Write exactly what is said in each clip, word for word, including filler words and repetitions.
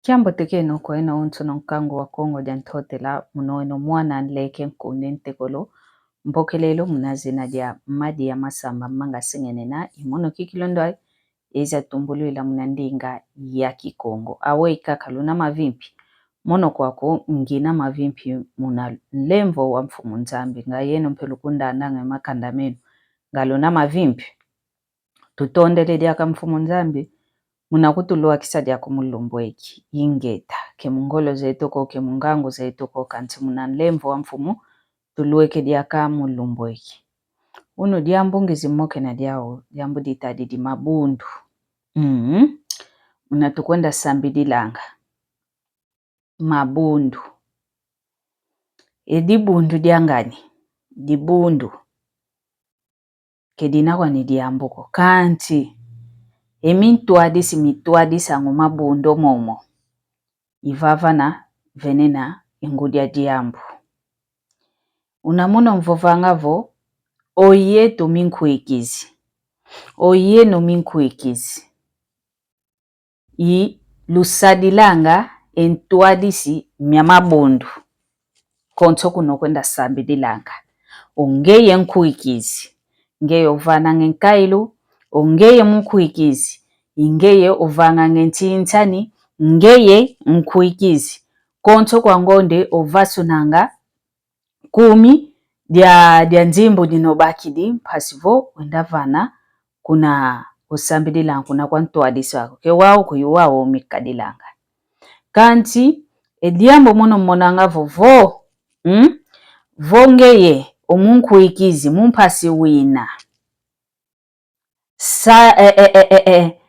Kiambote kieno kweno onsono nkangu wa Kongo dia Ntotela, muno weno mwana nleke nkunde ntekolo, mbokelelo muna zina dia Madia Masamba Manga Sengenena, i mono kikilu ndwayi eza tumbulwila muna ndinga ya Kikongo. Aweyi kaka luna mavimpi, mono kwaku ngina mavimpi muna nlemvo wa Mfumu Nzambi, nga yeno mpe lukundandanga makanda meno, nga luna mavimpi. Tutondele diaka Mfumu Nzambi, muna kutulwakisa diaka mu lumbu eki. Ingeta, ke mu ngolo zeto ko, ke mu ngangu zeto ko, kansi muna nlemvo wa Mfumu, tulweke diaka mu lumbu eki. Unu diambu ngizi mokena diau, diambu ditadidi mabundu. Mm. Muna tukwenda sambidilanga. Mabundu. E dibundu dia ngani? Dibundu. Ke dina kwani diambu ko. Kansi, e mintwadisi mitwadisanga o mabundu momo, i vavana venena e ngudi a diambu. Una mono mvovanga vo, oyeto minkwikizi. Oyeno minkwikizi. I lusadilanga e ntwadisi mia mabundu. Konso kuna okwenda sambidilanga. O ngeye nkwikizi, ngeye ovananga e nkailu, o ngeye munkwikizi, i ngeye ovananga e nsinsani, ngeye nkwikizi. Konso kwa ngonde ovasunanga kumi dia, dia nzimbu dina obakidi, mpasi vo wenda vana kuna osambilila kuna kwa ntwadisi aku. Ke wau ko i wau mikadilanga. Kansi, e diambu mono monanga vo vo, mm? Vo ngeye, o munkwikizi, mu mpasi wina. Sa, e, e, e, e, e,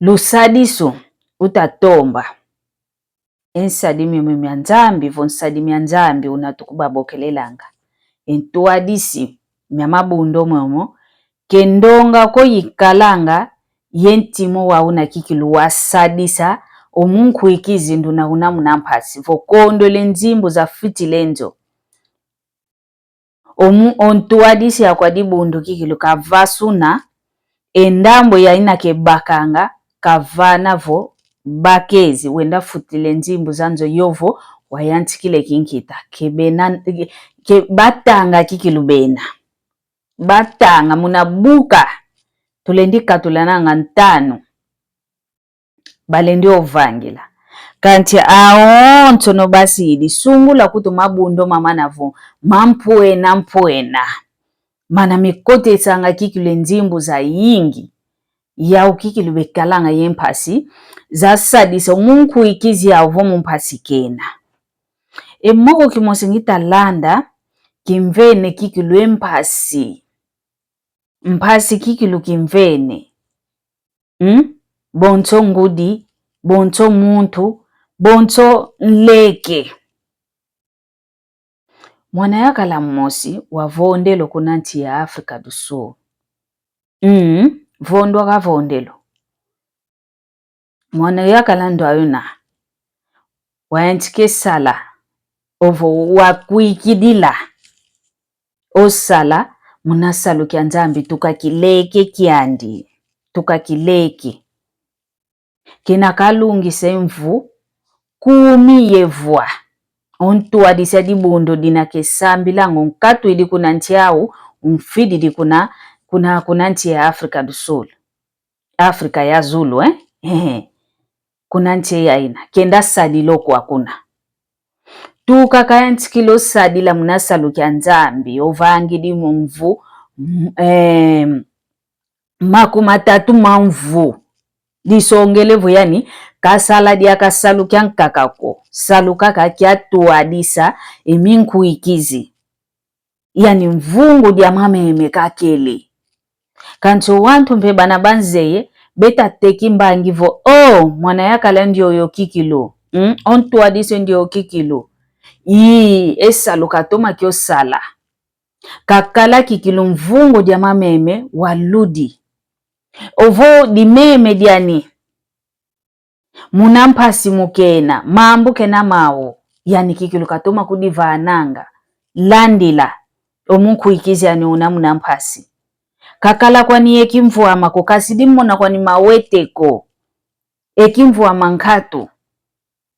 lusadisu utatomba. E nsadi miomio mia Nzambi, vo nsadi mia Nzambi una tukubabokelelanga. E ntwadisi mia mabundu momo, ke ndonga ko ikalanga, ye ntima wau una kikilu wasadisa, o munkwikizi nduna una muna mpasi, vo kondwele nzimbu zafwitile nzo. Omu, o ntwadisi aku a dibundu kikilu kavasuna, e ndambu yaina kebakanga, kavana vo bakezi, wenda futile nzimbu za nzo yovo, wayantikile kinkita, ke bena, ke, ke batanga kikilu bena. Batanga muna buka, tulendi katulananga ntanu. Balendi ovangila. Kansi awonsono basidi sungula kutu mabundu mamana vo, mampwena mpwena. Mana mikotesanga kikilu e nzimbu zayingi. Yau kikilu bekalanga ye mpasi, zasadisa o munkwikizi yau vo mu mpasi kena. E moko kimosi ngita landa, kimvene kikilu e mpasi. Mpasi kikilu kimvene. Mm? Bonso ngudi, bonso muntu, bonso nleke. Mwana yakala mosi wavondelo kuna nsi ya Afrika do Sul. Mm, vondwa kavondelo. Mwana yakala ndwayo na. Wayantika e sala. Ovo wakwikidila. O sala, muna salu kia Nzambi, tuka kileke kiandi, tuka kileke. Kena kalungisa e mvu kumi ye vwa. O ntwadisi a dibundu dina kesambilanga, o nkatwidi kuna nsi au, o mfididi kuna, kuna, kuna nsi ya Afrika do Sul. Afrika ya Zulu, eh? Ehe. Kuna nsi yaina. Kenda sadila o kwa kuna. Tuka kayantikila o sadila muna salu kia Nzambi, ovangidi mu mvu, m-, eh, makumatatu ma mvu. Disongele vo yani, kasala diaka salu kiankaka ko. Salu kaka kia twadisa e minkwikizi. Yani mvungu dia mameme kakele. Kansi o wantu mpe bana banzeye, beta teki mbangi vo, oh, mwana yakala ndioyo kikilu. Mm? O ntwadisi ndioyo kikilu. Ii, e salu katoma kio sala. Kakala kikilu mvungu dia mameme waludi. Ovo dimeme diani. Muna mpasi mukena, mambu kena mau, yani kikilu katoma kudivananga. Landila, o munkwikizi ani una muna mpasi. Kakala kwani ye kimvwama ko, kasi dimona kwani mawete ko. E kimvwama nkatu.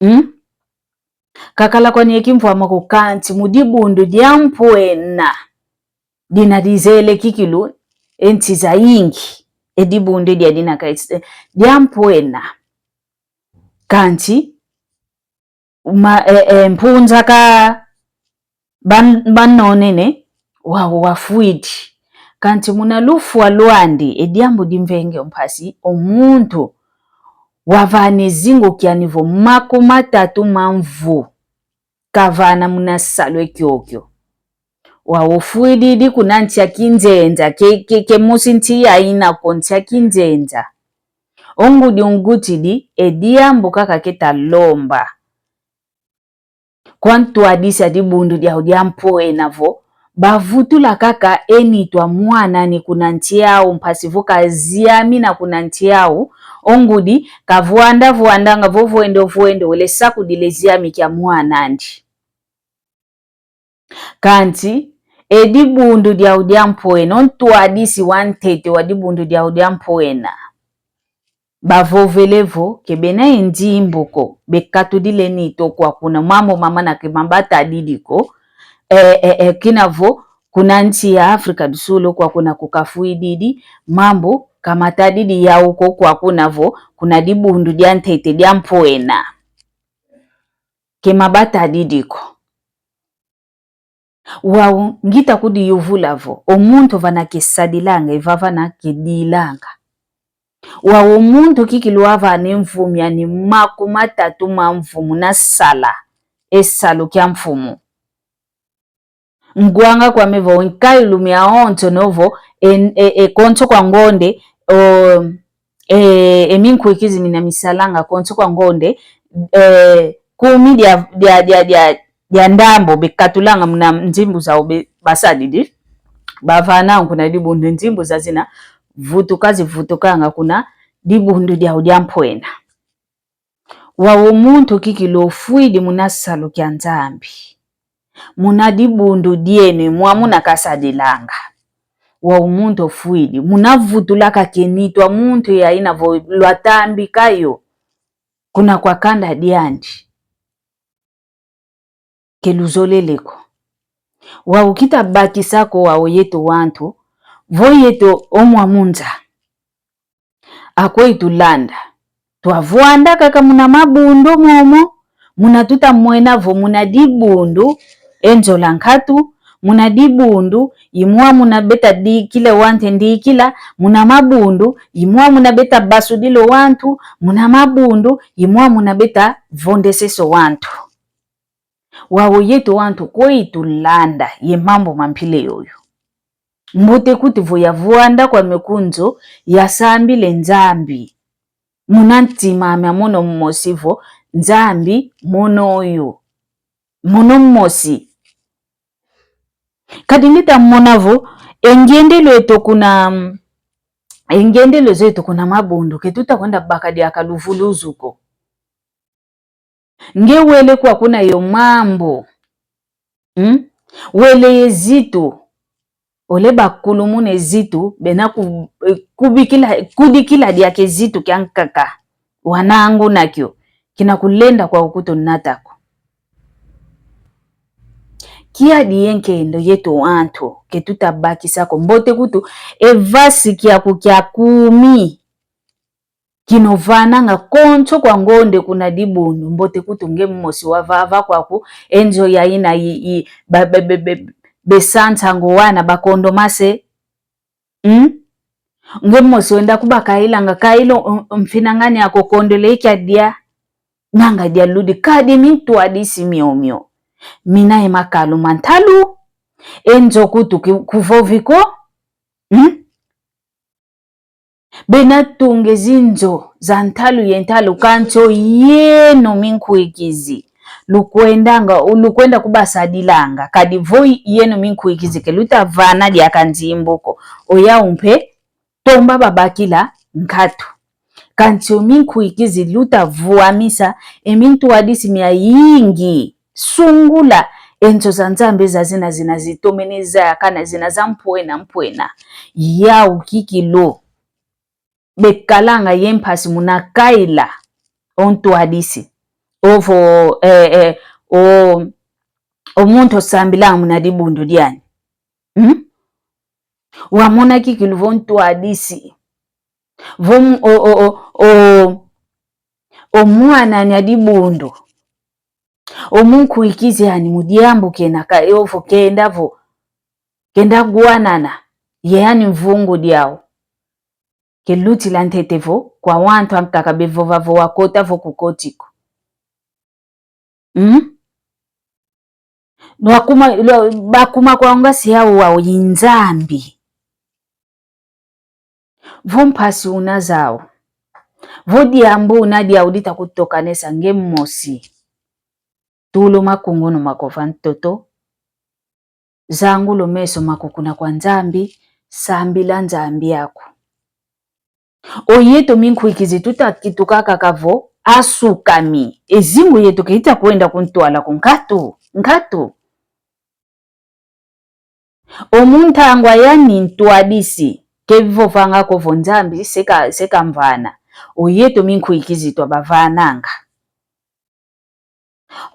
Hmm? Kakala kwani e kimvwama ko, kanti mu dibundu dia mpwena dina dizele kikilu e nsi zayingi, e dibundu dia dina ka, eh, dia mpwena. Kanti ma, eh, eh, mpunza ka ban-, banonene, wau wafwidi. Kanti muna lufwa lwandi, e diambu dimvenge mpasi, o muntu wavana e zingu kiani vo makumatatu ma mvu kavana muna salu e kiokio. Wau ofwididi kuna nsi a kinzenza, ke, ke, ke musi nsi yaina ko, nsi a kinzenza. O ngudi ungutidi, e diambu kaka keta lomba kwa ntwadisi a dibundu diau dia mpwena vo bavutula kaka e nitu a mwan'ani kuna nsi au, mpasi vo kaziamina kuna nsi au. O ngudi kavwanda vwandanga vo vwende vwende wele sakudila e ziami kia mwan'andi. Kanti e dibundu diau dia mpwena, o ntwadisi wa ntete wa dibundu diau dia mpwena, bavovele vo ke bena e nzimbu ko, bekatudile nitu kwa kuna, mambu mamana ke mabatadidi ko, eh, eh, eh, kina vo kuna nsi ya Afrika du Sul kwa kuna kukafwididi, mambu ka matadidi yau ko kwa kuna vo kuna dibundu dia ntete dia mpwena ke mabatadidi ko. Wau ngita kudiyuvula vo, o muntu vana kesadilanga, e vavana kedilanga. Wau o muntu kikilu wavana e mvu miani makumatatu ma mvu muna sala e salu kia mfumu. Ngwanga kwame vo, nkayulu miawonso no vo, e, e, e konso kwa ngonde, o, e, e minkwikizi mina misalanga konso kwa ngonde, e, kumi dia, dia, dia, dia, dia ndambu bekatulanga muna nzimbu zau be, basadidi, bavana kuna dibundu, nzimbu zazina vutuka zivutukanga kuna dibundu diau dia mpwena. Wau o muntu kikilu ofwidi muna salu kia Nzambi, muna dibundu dieno, mwa muna kasadilanga. Wau o muntu ofwidi muna vutula kaka e nitu a muntu yaina vo lwatambika yo kuna kwa kanda diandi. Ke luzolele ko. Wau kita bakisa ko wau yeto wantu, vo yeto o mwa munza, akweyi tulanda, twavwanda kaka muna mabundu momo, muna tuta mwena vo muna dibundu e nzola nkatu, muna dibundu i mwa muna beta dikila wante ndikila, muna mabundu i mwa muna beta basudila wantu, muna mabundu i mwa muna beta vondesesa wantu. Wau yeto wantu kweyi tulanda ye mambu ma mpila yoyo? Mbote kuti vo yavwanda kwame ku nzo, yasambile Nzambi muna ntima ame a mono mmosi vo, Nzambi mono oyu, mono mmosi. Kadi ngita mona vo e ngendelo eto kuna, e ngendelo zeto kuna mabundu ke tuta kwenda baka diaka luvuluzu ko. Nge wele kwa kuna yo mambu. Hmm? Wele ye zitu. Ole bakulumuna e zitu, bena ku-, eh, kubikila, kudikila diaka e zitu kiankaka. Wanangu nakio. Kina kulenda kwa ukutu nata ko. Kiadi ye nkendo yeto wantu, ke tuta bakisa ko. Mbote kutu, e vasi kiaku kia kumi. Kina ovananga konso kwa ngonde kuna dibundu, mbote kutu nge mmosi wavava kwaku e nzo yaina i, i, ba, be, be, be, besansa ngo wana bakondomase. Hmm? Nge mmosi wenda kubakailanga kailo, um, mfinangani ako kondele ikia dia. Nanga dia ludi kadi mintwadisi miomio. Mina e makalu ma ntalu. E nzo kutu ki-, kuvovi ko. Hmm? Bena tunga e zinzo za ntalu ye ntalu, kansi yeno minkwikizi lukwendanga, lukwenda kubasadilanga, kadi vo yeno minkwikizi ke luta vana diaka nzimbu ko, oyau mpe tomba babakila nkatu. Kansi o minkwikizi luta vwamisa e mintwadisi miayingi. Sungula e nzo za Nzambi zazina zina zitomene zayakana, zina za mpwena mpwena. Yau kikilu bekalanga ye mpasi muna kaila o ntwadisi. Ovo, eh, eh, o, o muntu osambilanga muna dibundu diani. Hmm? Wamona kikilu vo ntwadisi. Vo mu-, o, o, o, o, o mwan'ani a dibundu. O munkwikizi ani mu diambu kena ka, ovo kenda vo, kenda gwanana, ye ani mvungu diau. Kelutila ntete vo, kwa wantu ankaka bevova vo wakota vo kukoti ko. Hmm? Lwakuma, lwa-, bakuma kwa ngasi yau wau i Nzambi. Vo mpasi una zau. Vo diambu una diau dita kutokanesa nge mosi. Tulu makungunu mako va ntoto. Zangula o meso mako kuna kwa Nzambi, sambila Nzambi aku. O yeto minkwikizi tuta kituka kaka vo, asukami. E zingu yeto ke ita kwenda ku ntwala ko nkatu, nkatu. O mu ntangwa yani ntwadisi, ke vovanga ko vo Nzambi se ka, se kamvana. O yeto minkwikizi twabavananga.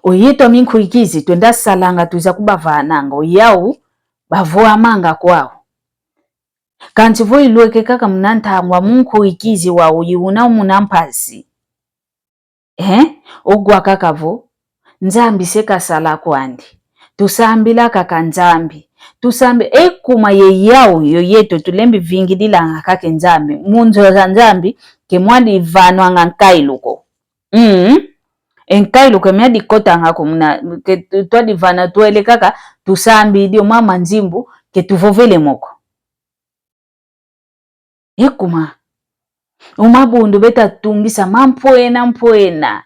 O yeto minkwikizi twenda salanga twiza kubavananga, o yau bavwamanga kwau. Kansi vo ilweke kaka muna ntangwa munkwikizi wau i una muna mpasi. Eh? Ogwa kaka vo, Nzambi se kasala kwandi. Tusambila kaka Nzambi. Tusambi, e kuma ye yau yo yeto tulembi vingililanga kaka e Nzambi. Mu nzo za Nzambi, ke mwadi vanwanga nkailu ko. Mm. E nkailu ke miadi kotanga ko muna, ke tu-, twadivana twele kaka, tusambidi o mama nzimbu, ke tuvovele mo ko. E kuma. O mabundu beta tungisa mampwena mpwena.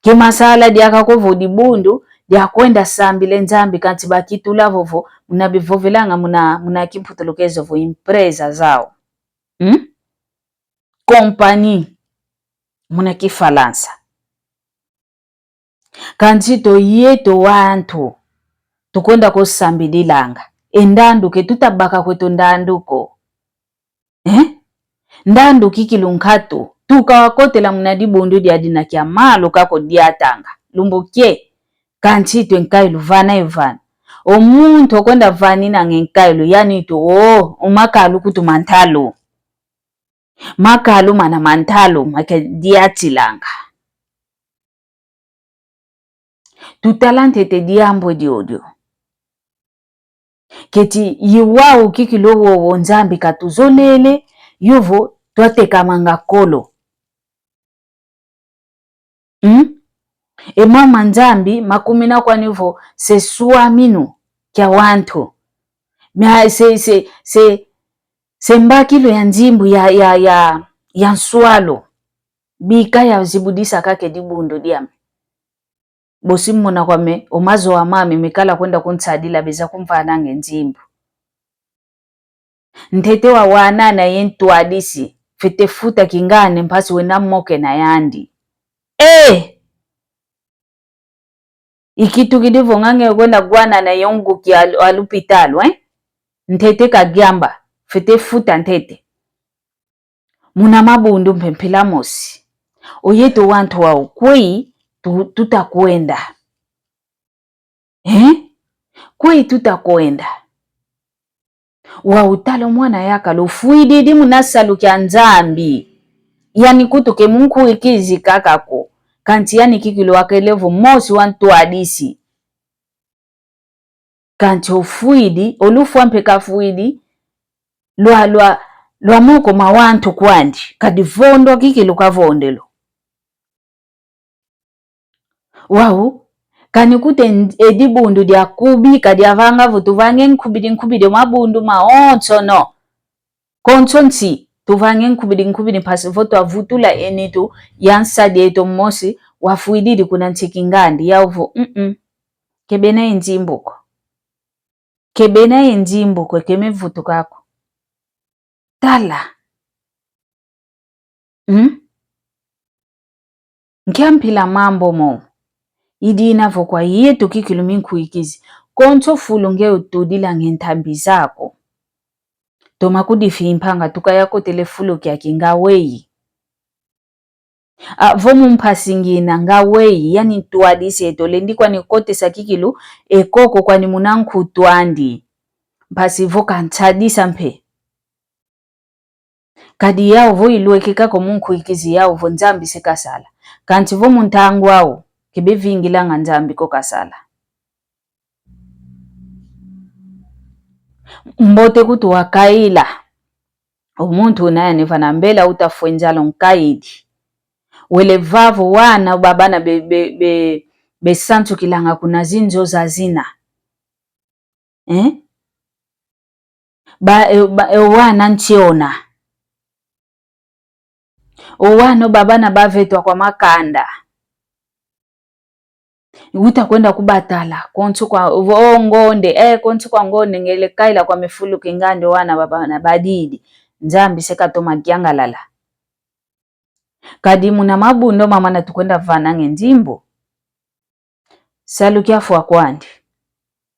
Ke masala diaka ko vo dibundu, dia kwenda sambila e Nzambi kansi bakitula vovo, muna bivovelanga muna, muna kimputulukezo vo empresa zau. Hmm? Compagnie. Muna kifalansa. Kansi to yeto wantu, tukwenda ko sambililanga. E ndandu ke tuta baka kweto ndandu ko. Eh? Ndandu kikilu nkatu, tuka wakotela muna dibundu diadi na kia malu kako diatanga. Lumbu kie, kansi to e nkailu vana yo vana. O muntu okwenda vaninanga e nkailu, yani to, o, o makalu kutu ma ntalu. Makalu mana ma ntalu, make diatilanga. Tutala ntete diambu diodio. Keti i wau kikilu wowo Nzambi katuzolele, yovo twatekamanga kolo. Hmm? E mama Nzambi makumina kwani vo se swaminu kia wantu. Mia se, se, se, se mbakilu ya nzimbu ya, ya, ya, ya nswalu. Bika yazibudisa kaka e dibundu diame. Bosi mona kwame, o mazowa mame mikala kwenda kunsadila beza kumvananga e nzimbu. Ntete wawanana ye ntwadisi, fwete futa kingandi mpasi wena moke na yandi. Eh! Ikitukidi vo nga nge kwenda gwanana ye unguki a lu-, a lupitalu, eh? Ntete kadiamba, fwete futa ntete. Muna mabundu mpe mpila mosi. O yeto wantu wau kweyi tu-, tuta kwenda. Eh? Kweyi tuta kwenda. Wau tala o mwana yakala ofwididi muna salu kia Nzambi. Yani kutu ke munkwikizi kaka ko. Kansi yani kikilu wakele vo mosi wa ntwadisi. Kansi ofwidi, o lufwa mpe kafwidi, lwa, lwa, lwa moko ma wantu kwandi, kadi vondwa kikilu kavondelo. Wau, kani kutu e dibundu dia kubika diavanga vo tuvange nkubidi nkubidi mabundu mawonsono. Konso nsi, tuvange nkubidi nkubidi mpasi vo twavutula e nitu ya nsadi eto mosi wafwididi kuna nsi kingandi, yau vo, mm-mm. Ke bena ye nzimbu ko. Ke bena ye nzimbu ko, ke mevutuka ko. Tala. Hmm? Nkia mpila mambu momo. I dina vo kwa yeto kikilu minkwikizi. Konso fulu nge utudilanga e ntambi zaku. Toma kudifimpanga tukaya kotele fulu kiaki nga weyi. A, vo mu mpasi ngina nga weyi, yani ntwadisi eto, lendi kwani kotesa kikilu, e koko kwani muna nkutu andi. Mpasi vo kansadisa mpe. Kadi yau vo ilweke kaka mu nkwikizi yau vo Nzambi se kasala. Kansi vo mu ntangu au, ke bevingilanga Nzambi ko kasala. Mbote kutu wakaila. O muntu una yani vana mbela uta fwe nzala nkayidi. Wele vava o wana o babana be, be, be, besansukilanga kuna zinzo zazina. Eh? Ba, e, ba, e, o wana ntsiona. O wana o babana bavetwa kwa makanda. Uta kwenda kubatala, konso kwa, o ngonde, eh, konso kwa ngonde, ngele kaila kwame fulu kingandi o wana babana badidi. Nzambi se katoma kiangalala. Kadi muna mabundu mamana tukwenda vananga e nzimbu. Salu kiafwa kwandi.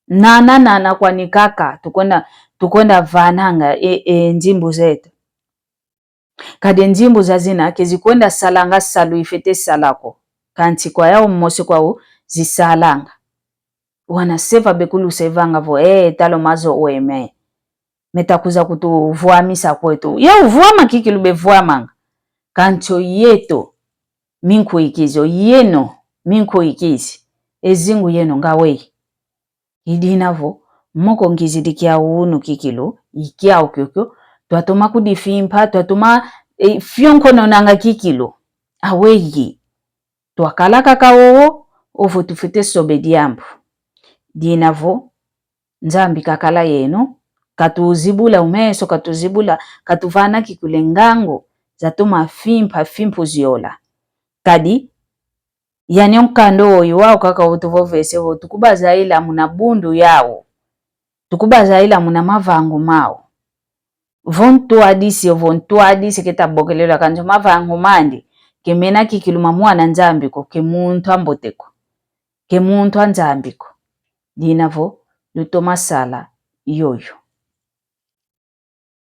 Nana, nana kwani kaka, tukwenda, tukwenda vananga e, e nzimbu zeto. Kadi e nzimbu zazina ke zikwenda salanga salu ifwete sala ko. Kansi kwa yau mosi kwau zisalanga. Wana se va bekulu se vanga vo, eh, talo mazo weme. Meta kuza kutuvwamisa kweto. Yau vwama kikilu bevwamanga. Kansi o yeto minkwikizi, o yeno minkwikizi. E zingu yeno nga weyi. I dina vo, moko ngizidi kiau unu kikilu, i kiau kiokio, twatoma kudifimpa, twatoma, e, fionkononanga kikilu. Aweyi. Twakala kaka wowo, ovo tufwete soba e diambu. Dina vo, Nzambi kakala yeno, katuzibula o meso, katuzibula, katuvana kikilu e ngangu, zatoma fimpa, fimpu ziola. Kadi, yani o nkanda oyu wau kaka utuvovese vo, tukubazaila muna bundu yau. Tukubazaila muna mavangu mau. Vo ntwadisi, ovo ntwadisi keta bokelela kansi o mavangu mandi, ke mena kikilu ma mwana Nzambi ko, ke muntu ambote ko, ke muntu a Nzambi ko. Dina vo, lutoma sala yoyo.